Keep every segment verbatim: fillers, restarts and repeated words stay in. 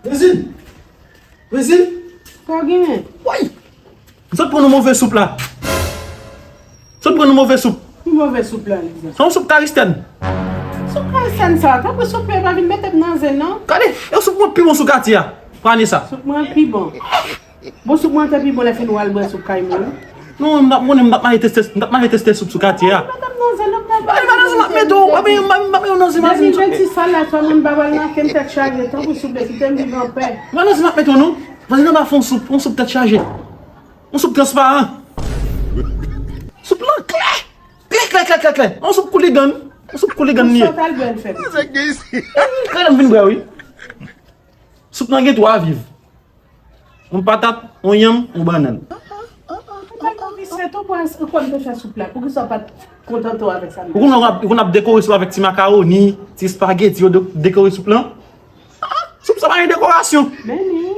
Rezil! Rezil! Sa w genyen? Woy! Zòt pran nou move soup la. Zòt pran nou move soup. Ki move soup la, Liza? Se yon soup karistèn. Soup karistèn sa, tanpri soup yo pa vin mete m nan zen, non. Gade, e soup mwen pi bon sou katye a. Pran sa. Soup mwen pi bon. Bon, soup mwen te pi bon lè fin w al bwè soup kay moun. Non, m t ap konnen, m t ap mare teste, m t ap mare teste soup sou katye a. Mete m nan zen, non, m t ap... Ay, madanm, m ap mete w, w ap mete w nan zen, madanm. Depi ventis sa la, swa moun pa pral manke m tèt chaje, tanpri souple, kite m viv anpè. Madanm, m ap mete w, non. Vwazen nan pa fè yon soup, yon soup tèt chaje. Yon soup transparan. Soup lan klè. Klè, klè, klè, klè, klè. Yon soup kouligann. Yon soup kouligann li ye. Sa w t al bwè l fè piti? Klè, m vin bwè, wi. Soup lan gen twa viv. Yon patat, yon yanm, yon bannann. Ou pa konn visye tou pou kwè m te fè soup la. Poukisa w pa t kontante w avèk sa m te fè? Ou konn ap, ou konn ap dekore soup avèk ti makawoni, ti espageti, yo de-, dekore soup lan. Soup sa pa gen dekorasyon.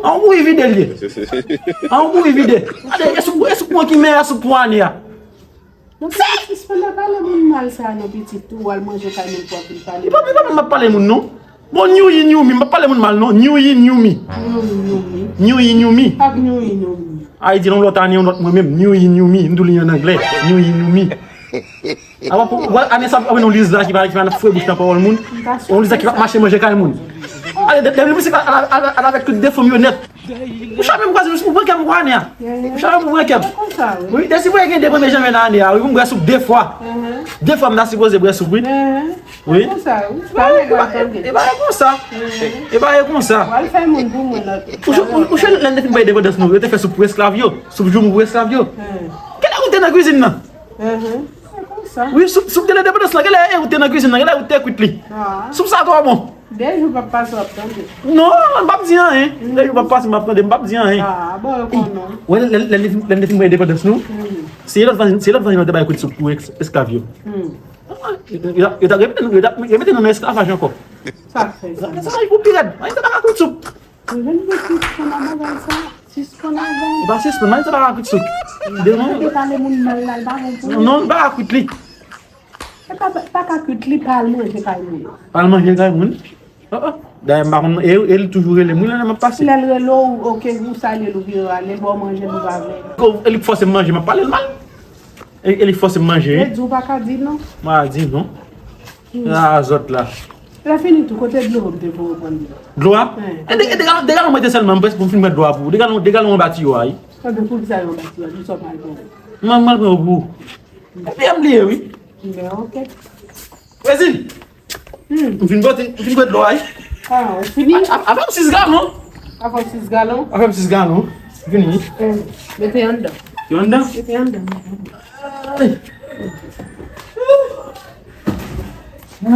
An w kouri vide l ye. An w kouri vide. Gade, e soup, e soup mwen ki meyè soup pou ane a. Non, sispann ap pale moun mal sa non, pitit, tou w al manje kay moun pou w ap vin pale. E pa, e pa mwen m ap pale moun non. Bon, nyouyi nyoumi, m p ap pale moun mal non. Nyouyi nyoumi. Nyouyi nyoumi. Nyouyi nyoumi. Ak nyouyi nyoumi. Ayiti, yon lòt ane, yon lòt mwen menm. Nyouyi nyoumi, m tou li an anglè. Nyouyi nyoumi. Avan pou, wè, ane sa, ap vin yon Liza ki pa, ki pa nan fwe bouch nan pawòl moun. Yon Liza ki pa mache manje kay moun. Ale, de, de, de, ale, ale avèk tout defo m yo nèt. Ou chape m kwaze, ou pran kè m kwa ane a. Ou chape m, ou pran kè m. Wi, te sipoze gen de premye janvye nan ane a, wi, pou m bwè soup de fwa. De fwa m ta sipoze bwè soup, wi. Wi. Konsa, wi. E pa, e pa, e pa e konsa. E pa e konsa. Ou al fè moun pou mwen lòt. Ou che, ou, ou che lè n te fin pran endepandans nou, yo te fè soup pou esklav yo. Soup joumou pou esklav yo. Kilè ou te nan kwizin nan? Wi, soup, soup de lendepandans lan, kilè ou te nan kwizin nan, kilè ou te kwit li? Soup sa twò bon. De jou p ap pase w ap tande. Non, m p ap di anyen. De jou p ap pase, m ap tande, m p ap di anyen. Ah, bon, yo konnen. Wè, lè, lè, lè, lè n te fin pran endepandans nou, se lòt vwazen, se lòt vwazen yo te bay kout soup pou eks-, esklav yo. Yo, yo, yo, yo mete nou nan esklavaj ankò. Sa k fè sa? Esklavaj pou pi rèd. Anyen te pa ka kout soup. Ou vin pou sispann ak bagay sa. Sispann avè l. Ou pa sispann, anyen te pa ka kout soup. Devan. Ou te pale moun mal la, l pa bon pou li. Non, l pa ka kout li. E pa, pa ka kwit li, pa al manje kay moun. Pa al manje kay moun. Oh, oh. Dayè, m pa konn, e, e l toujou rele m, wi, lè m ap pase. Lè l rele w, oke, ou salye l, ou vire ale, ba w manje, li pa vle. Ko-, e li k fòse m manje, m ap pale l mal. E, e li k fòse m manje, wi. E di w pa ka di non. M pa ka di non. A zòt la. Lè fini tou, kote dlo m te voye pran dlo? Dlo a? E de, e de galon, de galon mwen te sèlman, m prèske pou m fin mèt dlo a pou ou. De galon, de galon anba tiyo a, wi. Anben, poukisa yo anba tiyo a? Ki sa w pral pran? Mwen, mwen pran yo pou ou. Epi m bliye, wi. Men, oke. Rezil! M fin pote, m fin pote dlo a, wi. Ah, ou fini? A, a, avè m sis galon. Avè m sis galon? Avè m sis galon. M fini. Mete anndan. Yo anndan? Mete anndan. Ay.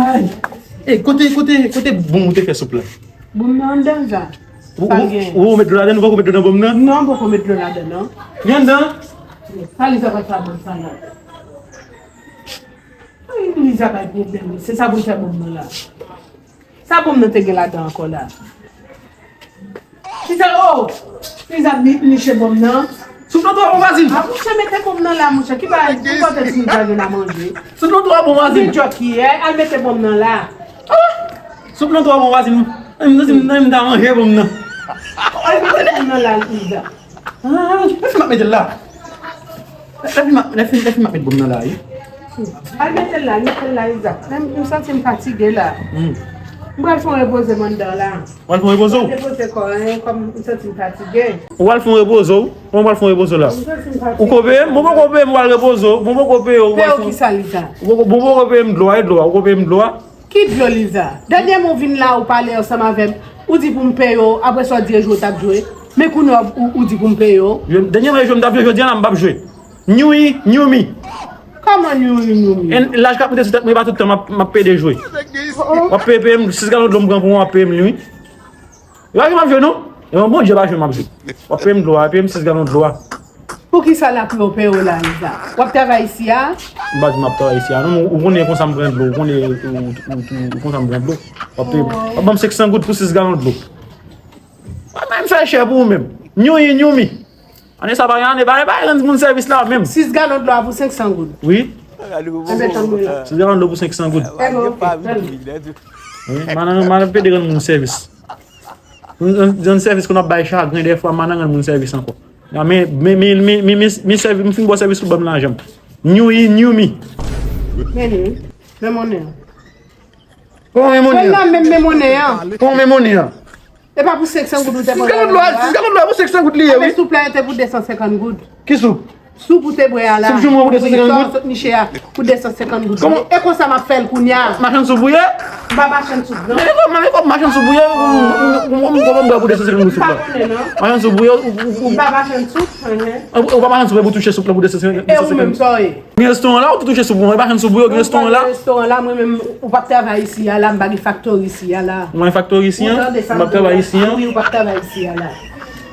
Ay. Ey, kote, kote, kote bon ou te fè soup la? Bon, nan anndan sa. Ou, ou, ou met dlo ladan, ou poko met dlo nan bon nan? Non, m poko met dlo ladan, non. Li anndan? Sa li sa pa sa bon sa la. Ay, Liza bay pwoblèm, wi. Se sa pou l fè bon nan la. Sa bon nan te gen ladan ankò la? Kisa, oh! Liza ni-, niche bon nan. Soup lan twò bon, vwazin. A, monchè, mete bon nan la, monchè. Ki bagay, ki kote ti Liza jwenn a manje? Soup lan twò bon, vwazin. Li djòk yè, al mete bon nan la. Ah! Soup lan twò bon, vwazin. Mwen santi m, mwen ta manje bon nan. Al mete bon nan la, Liza. Ah, lè fin m ap mete l la. Lè fin m ap, lè fin, lè fin m ap mete bon nan la, wi. Al mete l la, mete l la, Iza. Men m santi m fatige la. M pral fè yon repoze m anndan la. Ou pral fè yon repoze w? Repoze kò, en, kòm m santi m fatige. Ou pral fè yon repoze w? Kòman ou pral fè yon repoze w la? M santi m fatige. Ou ko peye m? Bon, poko peye m, ou pral repoze w. Bon, poko peye w, ou pral fè yon... Peye w kisa, Iza? Ou poko, bon, poko peye m dlo a, e dlo a, ou ko peye m dlo a. Ki dlo, Liza? Dènyèman w vin la, ou pale ansanm avè m, ou di pou m peye w, apre sa w di e jwe w t ap jwe. Men kounye a ou, ou di pou m peye w. Dènyèman e jwe m t ap jwe, jodi a la m p ap jwe. Nyouyi, nyoumi. Kòman nyouyi, nyoumi? Laj k ap monte sou tèt mwen, e pa tout tan m ap, m ap pede jwe. W ap peye, peye m, sis galon dlo m pran pou mwen, w ap peye m li, wi. E pa jwe m ap jwe non. E yon Bondye pa jwe m ap jwe. W ap peye m dlo a, peye m sis galon dlo a. Poukisa l ap peye w la, Iza? W ap travay isi a? M pa di m ap travay isi a non, men ou konnen e konsa m pran dlo, ou konnen e, e, e konsa m pran dlo. W ap peye, w ap ban m senk san goud pou sis galon dlo. Mwen menm fè chè pou ou menm. Nyouyi, nyoumi. Ane sa pa gen ane, pa, pa rann moun sèvis la menm. Sis galon dlo a pou senk san goud. Wi. Enben tann mwen la. Sis galon dlo pou senk san goud. Enben oke, tann. Wi, madanm, madanm pede rann moun sèvis. Yon, yon, yon sèvis ke n ap bay chagren, dèfwa m pa nan rann moun sèvis ankò. Men, men, men, men, men, men, men sèvi, m fin ba w sèvis ou ban m lajan m. New year, new me. Men li, men monnen an. Kòman men monnen an? Kòman men monnen an? Kòman men monnen an? E pa pou senk san goud ou te pran nan men an? Ti galon dlo a pou senk san goud li ye, wi. Soup la te pou de san senkant goud. Ki soup? Soup ou te bwè a la. Soup joumou pou de san senkant goud? Sòs niche a pou de san senkant goud. Kòman? E konsa m ap fè l kounye a. Machann soup ou ye? M pa machann soup, non. Men kòman, men kòman machann soup ou ye? Ou konn bwè pou de san senkant goud soup la? M pa konnen, non. Machann soup ou ye? Ou, ou, ou, ou pa machann soup? Ou pa machann soup, epi ou touche soup la pou de san senkant goud. E ou menm, sa w ye? Gen restoran la, ou te touche soup ou, mwen pa jwenn soup ou yo, gen restoran la. Restoran la, mwen menm, ou p ap travay isi a la, m pa gen faktori isi a la. Ou pa gen faktori isi an? Ou p ap travay isi an? Wi, ou p ap travay isi a la.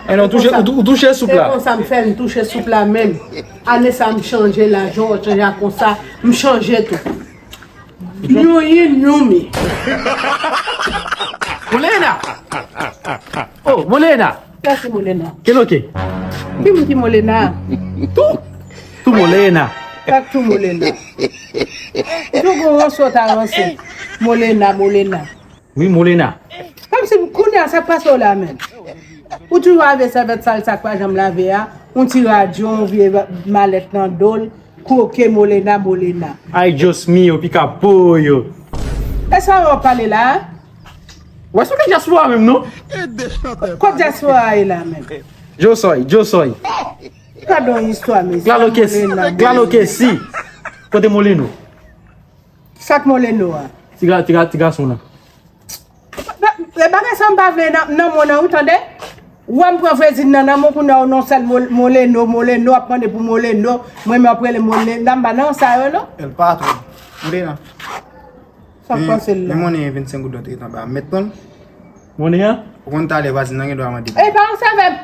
Alò, ou touche, ou tou-, ou touche soup la. E konsa m fè, m touche soup la menm. Ane sa, m chanje la, jan w chanje a konsa, m chanje tou. New year, new me. Molena! Oh, Molena! Sa se Molena. Ke lo ke? Ki moun ki Molena? Tou! Tou Molena. Sa k tou Molena? Tou gon ranse w ta ranse. Molena, Molena. Wi, Molena. Kòmsi kounye a sa k pase w la menm. Ou toujou avè sèvèt sal sa k pa janm lave a, yon ti radyo, yon vye malèt nan do l, koke Molena, Molena. Ay, Djos mio, pika pollo. E sa w ap pale la a? Wè sou ki dyaspora menm non? Kot dyaspora a ye la menm? Djosoy, Djosoy. Gade yon istwa, mesye. Klalo ke si, Molena, klalo ke si. Kote Moleno? Sa k Moleno a? Ti ga-, ti ga-, ti gason nan. Ba-, e bagay sa m pa vle nan, nan mwen nan, ou tande? Ou wè m pran vezin nan nan mwen kounye a, ou non sèl Mol-, Moleno, Moleno, ap mande pou Moleno, mwen menm ap rele Molena, m pa nan sa yo non. El patron. Molena. Sa k pase l la? Men monnen vennsenk goud lan te ret anba a. M mèt pran l? Monnen an? Ou konn talè vwazin nan gen dwa mande. E pa yon sèvèt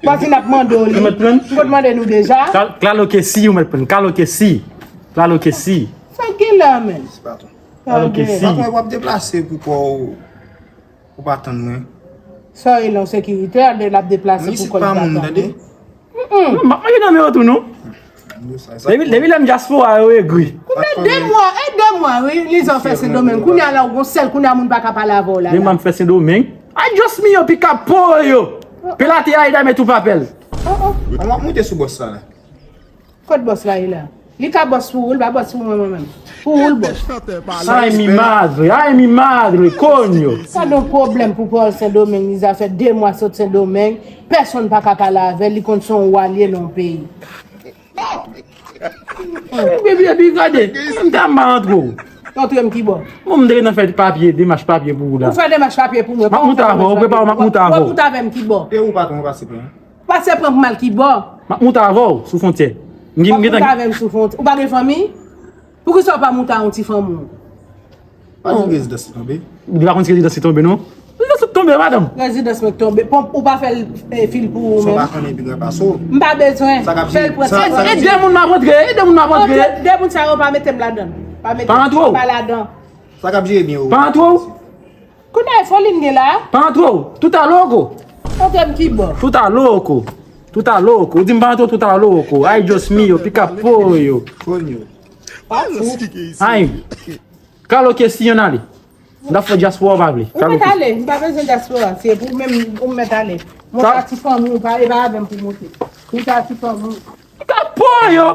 vwazin ap mande w li. Ou mèt pran l? M konn mande nou deja. Kal-, klalo ke si, ou mèt pran l. Klalo ke si. Klalo ke si. Sa k gen la menm? Klalo ke si. Patron, w ap deplase pou kò w. Ou pa tann mwen. Sa w ye la, yon sekirite, lè l ap deplase pou kò l pa tann mwen. Mwen isit pa moun, tande? Mm-mm. M ap manje nan men yo tou, non. Depi, depi lè m dyaspora, yo egri. Kounye a de mwa, e de mwa, wi, Lizan fè Sendomeng. Kounye a la, ou gon sèl, kounye a moun pa ka pale avè w la. Depi m fè Sendomeng. Ay, Djos mio, pika pollo. Pelate ay dame tou papèl. Oh, oh. An w ap moute sou bòs la, la. Kot bòs la ye la? Li ka bòs pou ou, li pa bòs pou mwen, mwen menm. Pou ou l bòs. Ay, mi madre, ay, mi madre, coño. Sa don pwoblèm pou Pòl Sendomeng, li sa fè de mwa sot Sendomeng, pèsonn pa ka pale avè l, li konn se yon wa l ye nan yon peyi. Epi, epi, gade, m ta m pa antre w. Antre m ki bò? Bon, m te nan fè papye, demach papye pou ou la. Ou fè demach papye pou mwen. M ap moute avè w, prepare w, m ap moute avè w. W ap moute avè m ki bò? E ou patwon, ou pase pran. Pase pran pou m al ki bò? M ap moute avè w sou fwontyè. M gen, m gen tan. W ap moute avè m sou fwontyè. Ou pa gen fanmi? Poukisa w pa moute a yon ti fanmi w? Pa di rezidans li tonbe. Li pa konn si rezidans li tonbe, non. Rezidans ou tonbe, madanm. Rezidans mwen tonbe. Bon, ou pa fè l, eh, fil pou ou menm? Sa w pa konnen pi gran pase w. M pa bezwen. Fè l pran ti fanmi. E, e de moun m ap antre, e de moun m ap antre. De moun sa yo pa mete m ladan. Pa mete m pa ladan. Sa k ap jere byen ou. Pa antre w. Kounye a, e foli m gen la? Pa antre w. Tout a loko. Antre m ki bò? Tout a loko. Tout a loko. Ou di m pa antre w, tout a loko. Ay, Djos mio, pika pollo. Ay. Kalo ke si yon ale. M ta fè dyaspora w pa vle. Ou mèt ale, m pa bezwen dyaspora. Se pou menm ou mèt ale. Monte a ti fanmi w, pa, e pa avè m pou monte. Monte a ti fanmi w. Pika pollo.